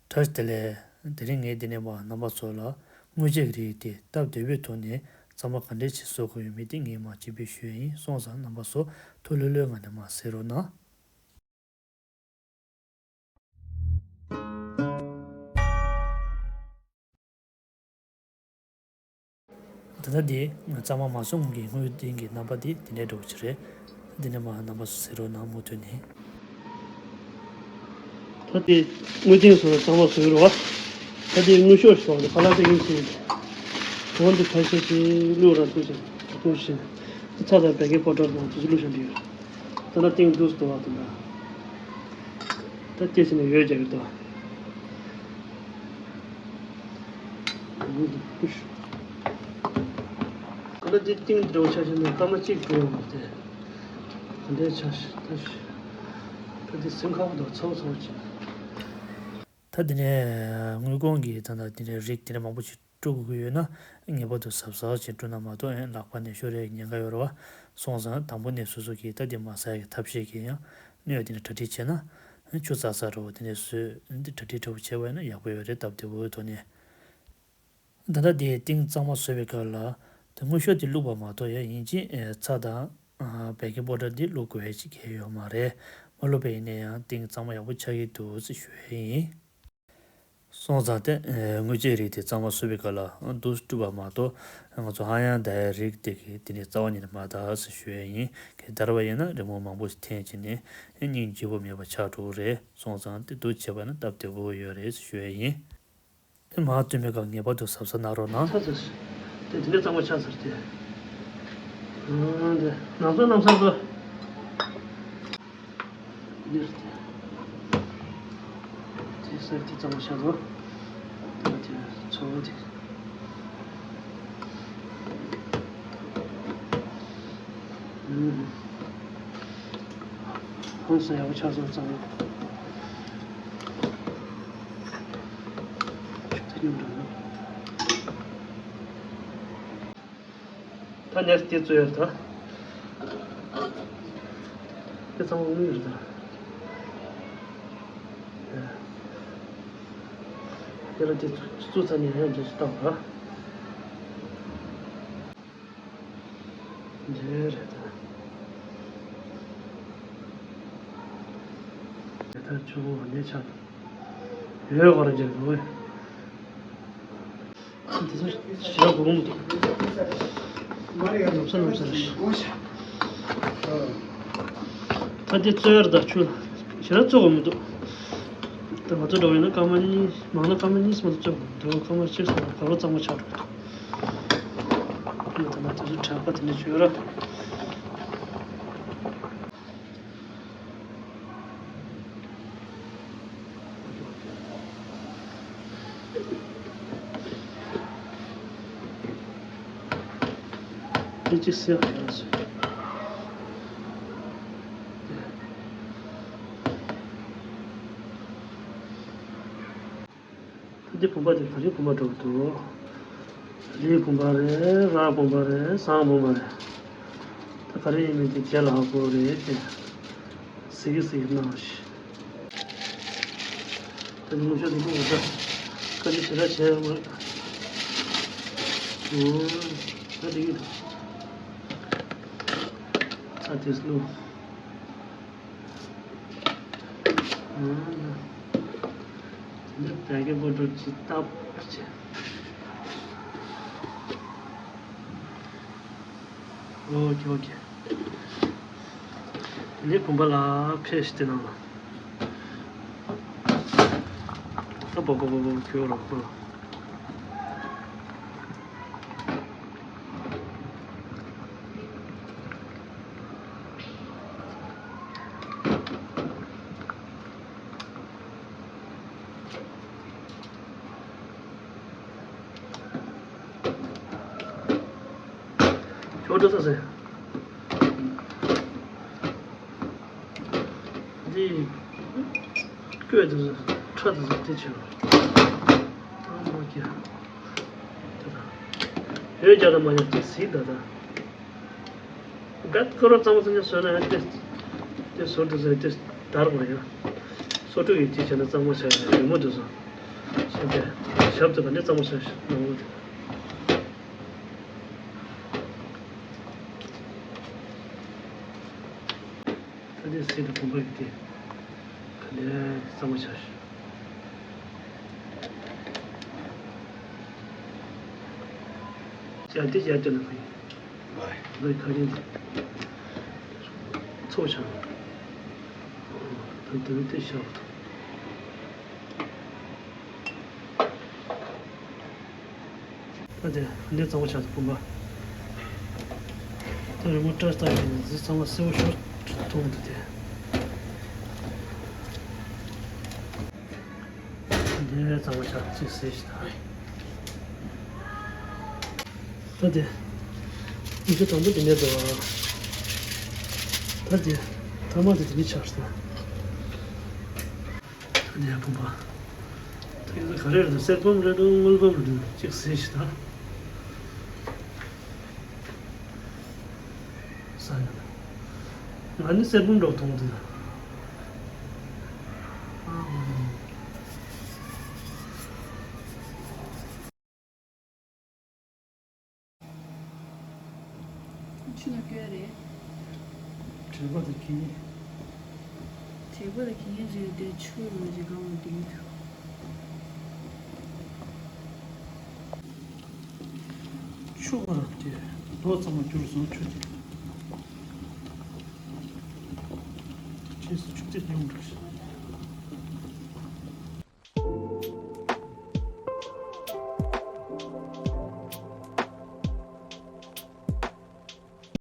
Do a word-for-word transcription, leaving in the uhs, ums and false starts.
བཀྲ་ཤིས་བདེ་ལེགས། དེ་རིང་ངས་འདི་ནས་མར་རྣམ་པ་ཚོ་ལ་དངོས་ཆས་ཀྱི་རིགས་དེ་སྟབས་བདེ་པོའི་ཐོག་ནས་གཙང་མ་ག་འདྲས་ཅིག་བཟོ་དགོས་ཡོད་མེད་དེ་ངས་མར་སྤྱན་འབུལ་ཞུ་ཡ་ཡིན། སོང་ཙང་རྣམ་པ་ཚོ་ཐུགས་ལྷོད་ལྷོད་ངང་ནས་མར་གཟིགས་རོགས་གནང་། ད་ལྟ་འདི་གཙང་མ་མ་བཟོ་སྔོན་གྱི་དངོས་སྟེང་གི་རྣམ་པ་འདི་འདི་འདྲའི་འདྲ་བོ་ཅིག་རེད། འདི་ནས་མར་རྣམ་པ་ཚོ་གཟིགས་རོགས་གནང་། མུ་མཐུད་ནས། ད་འདི་དངོས་སྟེང་བཟོ་ན་གཙང་མ་བཟོ་གི་རེད་བ། ད་འདི་དངུལ་ཤོག་ཞིག་འདུག་ཁ་ལག་སྟེང་གི་ཞིག་འོ་འདི་ཕལ་ཆེར་ཞིག་བླུགས་ར་འདུག་ཅིང་འདུག་ཅིང་། ཚྭ་དང་བེ་ཀིང་པའུ་ཌར་དང་དེ་ཚོ་བླུགས་བཞག་འདི་ཡོད། ད་ལྟ་སྟེང་འདུག་སུ་འདུག་བ་དང་ད། ད་སྐྱེ་ཕྱིན་ནས་ཡོད་རྒྱག་གི་འདུག་ད་ལྟ་འདི་སྟེང་འདྲ་བོ་ཆ་བཞག་ན་སྐར་མ་གཅིག་འགྲོ་ཡོང་བ་དེ། ད་འདྲའི་ཆ་ཞིག་ད་ཞིག་ད་འདི་སེམས་ཁ་པོ་འདུག་ཚ་བོ་ཚ་བོ་ཅིག་ད་དེ་ནས་དངུལ་ཀོང་གི་ད་ལྟ་དེ་ནས་རིགས་དེ་འདྲ་མང་པོ་ཅིག་དཀྲུག་དགོས་ཀྱི་ཡོད་ན། ངེས་པར་དུ་གཟབ་གཟབ་བྱས་དཀྲུག་ན་མ་གཏོགས་ཡང་ལག་པ་ནས་ཤོར་ཡའི་ཉེན་ཁ་ཡོད་རེད་བ། སོང་ཙང་དང་པོ་ནས་སོ་སོ་གིས་ད་དེ་མ་ཟ་ཡ་གི་ཐབས་ཤེས་ཀྱིས་ཡང་སྣོད་དེ་ནས་གྲ་སྒྲིག་བྱས་ན། ཆུ་ཚ་ཚ་འདྲ་བོ་དེ་ནས་བཟོས་འདི་གྲ་སྒྲིག་འདྲ་བོ་བྱས་པ་ཡིན་ན་ཡག་པོ་ཡོད་རེད། སྟབས་བདེ་པོའི་ཐོག་ནས། ད་ལྟ་དེ་ཏིང་གཙང་མ་བཟོས་པའི་སྐབས་ལ་དེ་དངུལ་ཤོག་དེ་བླུགས་པ་མ་གཏོགས་ཡང་ཡིན་གཅིག་ཚྭ་དང་བེ་ཀིང་པའུ་ཌར་འདི་བླུགས་དགོས་ཡ་ཅིག་གང་ཡང་ཡོད་མ་རེད། མ་བླུགས་པ་ཡིན་ན་ཡང་ཏིང་གཙང་མ་ཡག་པོ་ཆགས་ཀྱི་འདུག་ཟེར་ཞུ་ཡ་ཡིན། སོང་ཙང་དེ་དངུལ་ཆས་རིགས་དེ་གཙང་མ་བཟོས་པའི་སྐབས་ལ་འདུག་སེ་བཀྲུས་པ་མ་གཏོགས་ང་ཚོ་ཧ་ཡང་ད་ཡ་རིགས་དེ་གི་དེ་ནས་རྩ་བ་ཉིད་ནས་མ་བཏགས་ཟེར་ཞུ་ཡ་ཡིན། གང་ལྟར་བ་ཡིན་ན་རི་མོ་མང་པོ་ཞིག་འཐེན་བྱས་ནས་སྙིང་རྗེ་པོ་མེད་པ་ཆགས་འགྲོ་གི་རེད། སོང་ཙང་དེ་འདུག་བྱས་པ་ན་སྟབས་བདེ་པོ་ཡོད་རེད་ཟེར་ཞུ་ཡ་ཡིན། ཨེ་མར་བཏོན་པའི་སྐབས་ངེས་པར་དུ་གཟབ་གཟབ་གནང་རོགས་གནང་། ཚ་ཚ་ཞིག་དེ་དེ་འདྲ་གཙང་མ་ཆགས་ཚར་ཏེ། ཨང་དེ་ནང་ཚོ་གནམ་ས་ཚོ། འདིར་དེ། དེ་སར་དེ་གཙང་མ་ཆགས་འདུག་དེ་དེ་ཚོ་དེ། ཨུམ། ཧང་སང་ཡག་པོ་ཆགས་སོང་། གཙང་མ་ཆུ་ཚ་སྙོམས་འགྲོ་ན། ད་ནས་དེ་བཙོས་ཡོད་ད། དེ་ཚང་མ་དངུལ་རེད་ད། དེ་ལ་དེ་བཙོས་ཚར་ནས་ཡང་འདྲ་ཞིག་བཏང་བ། འདི་རེད་ད། དེ་ལྟར་ཆུ་བོ་འདི་ཆགས་ཡོད་གོ་ར་འཇལ་དགོས། དེ་ཚོ་ཞེ་དྲག་གོ་མི་འདུག་ནམ་ས་ནམ་ས་རེད། ད་འདི་བཙོས་ར་ད་ཆུ་ཞེ་དྲག་བཙོ་གོ་མི་འདུག་ད་ང་ཚོ་འགྲོ་ཡིན་ན་སྐར་མ་གཉིས་མང་ན་སྐར་མ་གཉིས་མ་གཏོགས་བཙོ་གོ་མི་འདུག་སྐར་མ་གཅིག་ཙམ་ག་ལོ་གཙང་མ་ཆགས་འགྲོ་གི་འདུག་ད་ལྟ་དེ་ཚོ་དྲེག་པ་དེ་འདྲ་བྱོས་ར། འདི་གཅིག་སེ་ཡག་ཡོད་ཟེར། ད་འདི་བུམ་པ་དེ་ག་རེ་བུམ་པ་འགྲོ་གི་འདུག་ལིའི་བུམ་པ་རེད། རག་བུམ་པ་རེད། ཟངས་བུམ་པ་རེད། ད་ག་རེ་ཡིན་མིན་དེ་རྗེས་ལ་ཧ་གོ་རེད་དེ། གཟིགས་གི་གཟིགས་གི་གནང་ཞིག་ད་ནི་ངུ་ཤོག་དེ་ལུག་འོ་ད་ཁ་ཅིག་ཞེ་དྲག་བྱས་ཡོང་གི་རེད། ཨོ་ད་འགྲིག་གི་འདུག་ཚྭ་དེ་བླུགས། འདི་བེ་ཀིང་པའུ་ཌར་ཅིག་བཏབ་བྱས། ཨོ་ཁེ་ཨོ་ཁེ། འདི་བུམ་པ་ལ་ཕེ་ཤི་དེ་ནང་ལ། ཨ་པོ་པོ་པོ་པོ་ཁེ་ཨོ་རོ་ཁོ། ཁྱོད་འགྲོ་ས་ཟེར། འདི་བཀོད་དུ་ཁྲ་དུ་དེ་ཆེ་བ། ཨ་མ་ཀྱ། དེ་དང་། ཡོད་རྒྱ་དང་མ་ཡོད་དེ་གཟིགས་ད་ད། བད་ཁོ་ར་གཙང་མ་ཚང་ཆ་བཟོས་ན་ཡང་དེ། དེ་བཟོ་དུ་བཟོས་དེ་དར་བ་ཡང་། སོ་ཕྲུག་ཡིན་དེ་བྱས་ན་གཙང་མ་བྱས་ན་རི་མོ་དུ་བཟོ། ཞེས་པས་ཞབས་ཏུ་ག་ནས་གཙང་མ་བྱ་ཞིང་ནང་ལོགས་དེ། ད་ནི་སྲིད་དུ་བུམ་པ་གི་སྟེང་ག་ནས་གཙང་མ་བྱ་ཞིང་། ཡར་ཏེ་ཡར་ཏེ་ལ་ཕུལ། འདི་ཁ་རིང་འདི་ཚོགས་བྱ། ད་འདི་ཏེ་ཤ་བ་དང་། ད་དེ་འདི་གཙང་པོ་ཆགས་སོང་བུམ་པ། ད་རི་མོ་བཀྲ་ལྟ་ཡིན་ནས་འདི་ཚང་མ་སེར་པོ་ཤོར་མཐོང་འདུག་སྟེ། འདི་གཙང་པོ་ཆགས་ཅིག་ཟེར་ཞིག་ད། ད་དེ་ཉི་ཤུ་དང་པོ་དེ་ནས་འགྲོ་བ། ད་དེ་ཐ་མ་དེ་དེ་ནས་ཆགས་སོང་། ད་དེ་བུམ་པ། ད་ཡིན་ན་ག་རེ་རེད་འདུག་གསེར་བུམ་རེད་འདུག་དངུལ་བུམ་རེད་འདུག་ཅིག་ཟེར་ཞིག་ད། ས་ཡོད། ང་ནི་གསེར་བུམ་འདྲ་བོ་མཐོང་འདུག་ཆུ་ལ་སྐྱོན་རེད། དྲེག་པ་དང་གད་སྙིགས། དྲེག་པ་དང་གད་སྙིགས་རེད་དེ་ཆུ་ལ་རེ་གང་ལ་འདུག་ཆུ་བར་དེ་རྡོ་ཙམ་མ་གྱུར་སོང་ཆུ་དེ། རྗེས་སུ་ཆུ་དེ་ཉུང་འགྲོ་ཞིང་